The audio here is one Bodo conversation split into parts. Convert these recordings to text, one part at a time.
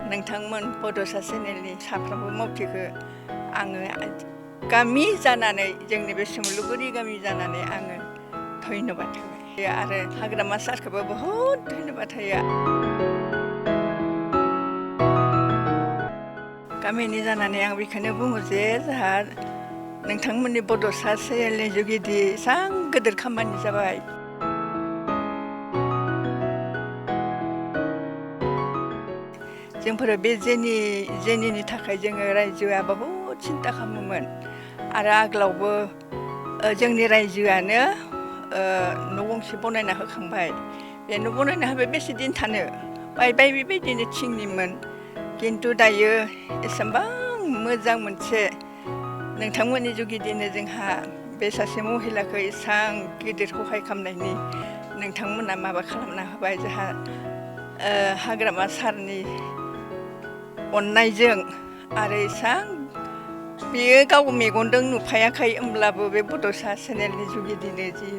नोंथांमोन बड'सा चेनेलनि साफ्रोमबो मावथिखौ आङो गामि जानानै जोंनि बे सोमलुगुरि गामि जानानै आङो धन्यबाद होबाय आरो हाग्रामा सारखौबो बहुद धन्यबाद होयो। गामिनि जानानै आं बेखौनो बुङो जे जोंहा नोंथांमोननि बड'सा चेनेलनि जुगिदि एसां गिदिर खामानि जाबाय। जोंफोर बे जेनिनि थाखाय जोङो रायजोआ बहुद सिन्था खालामोमोन आरो आगोलावबो जोंनि रायजोआनो न' गंसे बनायना होखांबाय। बे न' बनायना होबाय बेसे दिन थानो बायबाय बेबायदिनो थिंनिमोन, खिन्थु दायो एसेबां मोजां मोनसे नोंथांमोननि जुगिदिनो जोंहा बे सासे महिलाखौ एसां गिदिर सहाय खालामनायनि नोंथांमोना माबा खालामना होबाय। जोंहा हाग्रामा सारनि अननायजों आरो एसां बेयो गाव मेगनजों नुफायाखै होमब्लाबो बे बड'सा चेनेलनि जुगिदिनो जि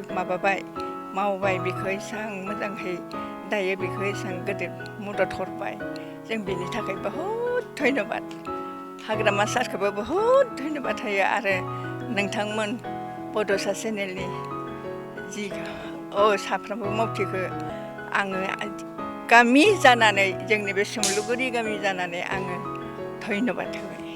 मावबाय बेखौ एसां मोजांहै दायो बेखौ एसां गिदिर मदद हरबाय। जों बेनि थाखाय बहुद धन्यबाद, हाग्रामा सारखौबो बहुद धन्यबाद होयो आरो नोंथांमोन बड'सा चेनेलनि जि साफ्रोमबो मावथिखौ आङो गामि जानानै जोंनि बे सोमलुगुरि गामि जानानै आङो धन्यबाद होबाय।